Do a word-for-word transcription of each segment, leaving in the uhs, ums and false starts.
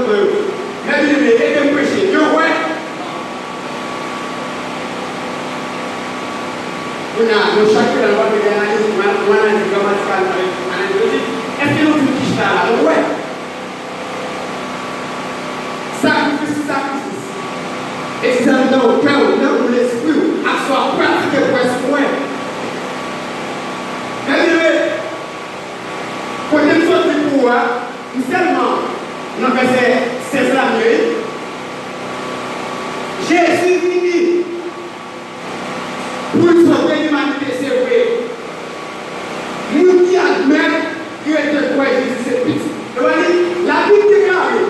Mè byeneme, ede m preche. Yo kwè? Kounye a, nou chak ki la, nou pa bezwen analize, nou analize gramatikal, nou analize lojik. Èske nou tout ki chita la, nou kwè? Sakrifis sou sakrifis. E si sa anndan kè w, nan ou lespri w, ak sa w ap pratike pou wè si w kwè. Mè byeneme, kote m sot li pou ou a, m sèlman nan vèsè sèz la m ye wi. Jezi vini pou l sove limanite, se vre. Moun ki admèt, ki rete kwè Jezi se pitit. Yo pa di, Labib deklare,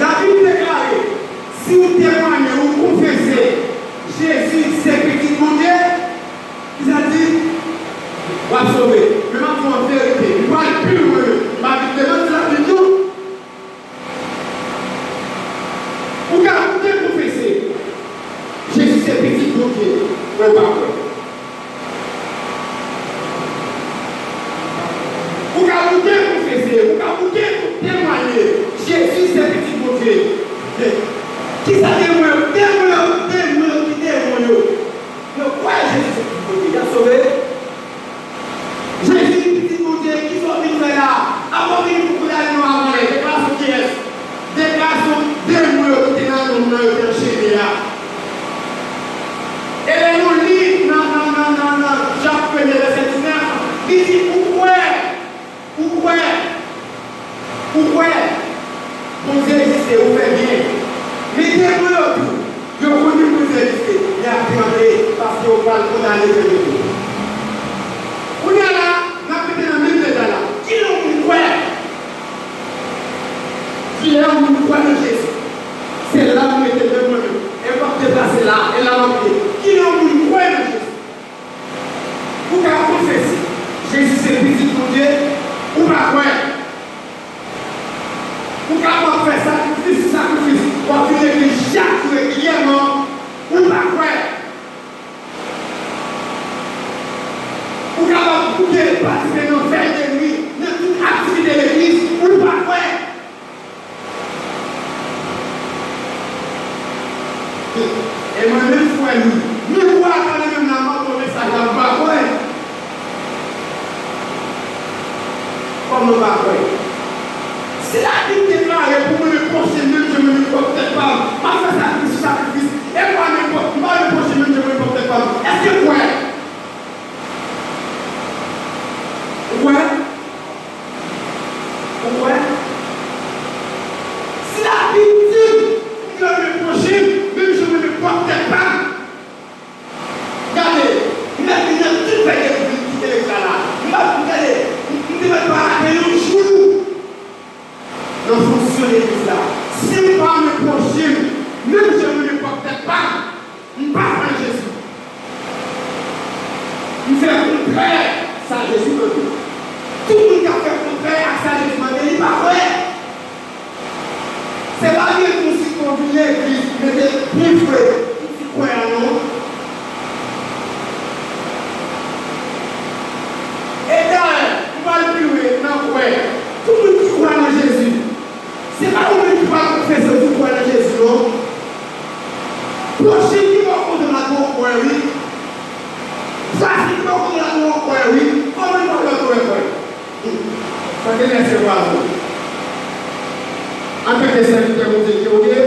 Labib deklare, si w temwanye, ou konfese Jezi se pitit Bondye, kisa l di? W ap sove. Men m ap di w an verite, m pral pi lwen, m pa vin demanti Labib non. Ou ka oubyen konfese Jezi se pitit Bondye, men w pa kwè. Ou ka oubyen konfese, ou ka oubyen temwanye Jezi se pitit Bondye. Kisa demon yo, demon yo, demon yo ki demon yo? Yo kwè Jezi se pitit Bondye, y ap sove. Jezi, pitit Bondye, kisa w vin fè la? Apa w vini pou kondane nou avan lè? Deklarasyon kiyès? Deklarasyon demon yo ki te nan nonm nan, yo te anchene a. E lè nou li nan, nan, nan, nan, nan Jak premye vèsè diznèf, li di, ou kwè, ou kwè. Ou kwè Bondye egziste, ou fè byen. Men demon yo tou, yo konnen Bondye egziste, y ap tranble paske yo pral kondane tèt yo tou. Kounye a la, n ap rete nan menm deta la. Kilè yon moun kwè? Kilè yon moun kwè nan Jezi? Se la m rete menm mwen menm. E m p ap deplase la, e la m ap ye. Kilè yon moun kwè nan Jezi? Ou ka konfese Jezi se pitit Bondye, ou pa kwè. Ou kapab fè sakrifis sou sakrifis, w ap vin legliz chak jou regilyèman, ou pa kwè. Ou kapab koute, patisipe nan vèy de nwi, nan tout aktivite legliz, ou pa kwè. E mwen menm frè m, mikwo a pale menm nan mwen, bon mesaj la m pa kwè. Kòman m pa kwè? Si Labib deklare pou mwen men pwochen m menm jan mwen men pwòp tèt pa m, m ap fè sakrifis sou sakrifis, e m pa men pwòp, m pa men pwochen m menm jan mwen men pwòp tèt pa m, èske w kwè? Ou kwè? Ou kwè? Si Labib di m pou m renmen pwochen m menm jan m renmen pwòp tèt pa m, gade, m mèt vin nan tout vèy de nwi ki te ekra la. M pa, gade, m te mèt pa rate yon jou nan fonksyon legliz la. Si m pa renmen pwochen m menm jan m renmen pwòp tèt pa m, m pa kwè nan Jezi. M fè kontrè sa Jezi mande. Tout moun k ap fè kontrè ak sa Jezi mande, li pa kwè. Se pa gen konsi pou w vin legliz, mete byen fre, ou di kwè a non. E dayè, m pral pi lwen nan kwè. Tout moun ki kwè nan Jezi, se pa ou menm ki pral konfese ou di w kwè nan Jezi non. Pwochen ki bò kote w la dwe kwè wi. Vwazen ki bò kote w la dwe kwè wi. Kòman l pa dwe kwè? Fò w te lèse vwazen w. Antanke sèvitè Bondye ke w ye,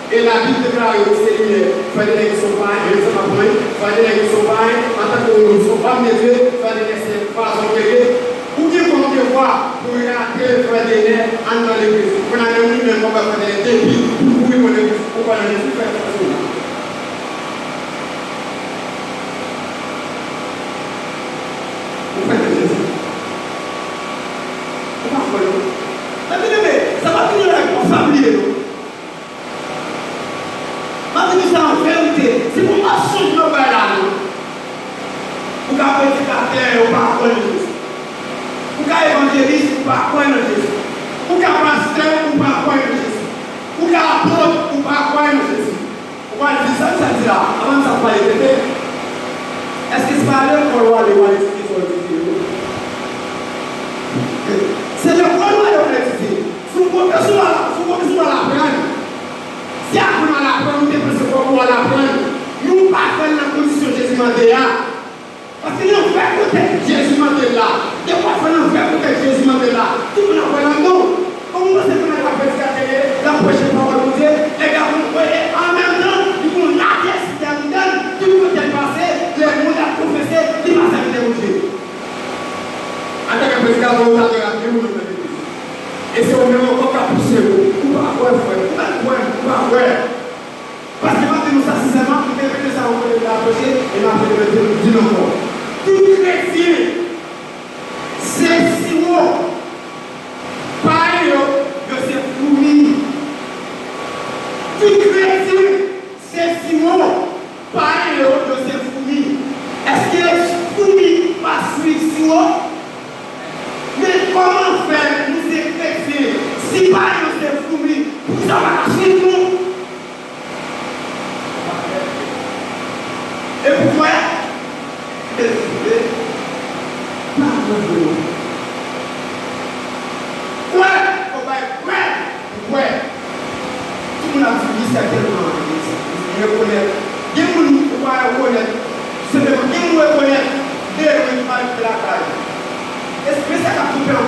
e Labib deklare w se lidè, fò w te lèse yon pay, yon egzanp ap pran, fò w te lèse yon pay, antanke yon, yon òm de Dye, fò w te lèse vwazen w te ye. Ou gen kòm devwa pou w rate frè Denè anndan legliz. Kounye a menm li menm, ou pa frè Denè depi pou kouri pran legliz, ou pa nan legliz, ou fè sa sou la. Ou kwè nan Jezi? Ou pa kwè non. Mezanmi, sa pa vin la responsab li ye non. M ap di nou sa an verite, se pou mansonj nou bay la non. Ou ka predikatè, ou pa kwè nan Jezi. Ou ka evanjelis, ou pa kwè nan Jezi. Ou ka pastè, ou pa kwè nan Jezi. Ou ka apot, ou pa kwè nan Jezi. Ou pral di sa, sa di la, avan sa pale tete. Èske se pa lekòl w ale, w al etidye sa w etidye yo? Se lekòl w ale, w al etidye. Si w konte sou la, si w Pòl aprann nou pa fè l nan kondisyon Jezi mande a. Paske nan vrè kontèks Jezi mande l la, defwa se nan vrè kontèks Jezi mande l la, tout moun ap wè l an nou. Kòman w panse pou nèg la predikatè ye, l ap preche pawòl Bondye, nèg la konn kwè, e an menm tan, li gon ladrès ki anndan l, tout kote l pase, lè moun ap konfese, li pa sèvitè Bondye. Antanke predikatè, ou ta dwe ap gen moun nan legliz. E se ou menm ankò k ap pouse yo. Ou pa kwè, frè, ou pa kwè, ou pa kwè. Paske m ap di nou sa sensèman, m te repete sa yon kote m t ap preche, e m ap repete l, m di l ankò. Tout kretyen se siwo, payen yo, yo se foumi. Tout kretyen se siwo, payen yo, yo se foumi. Èske foumi pa swiv siwo? Men kòman fè nou se kretyen, si payen yo se foumi, poukisa yo pa ka swiv nou? E pou kwè, e, e, pa kwè vre non. Kwè, fò bay kwè, pou kwè. Tout moun ap di wi sètènman, li rekonèt. Gen moun ou pa rekonèt, senpleman, gen moun ou rekonèt, de lwen ki pa rete lakay.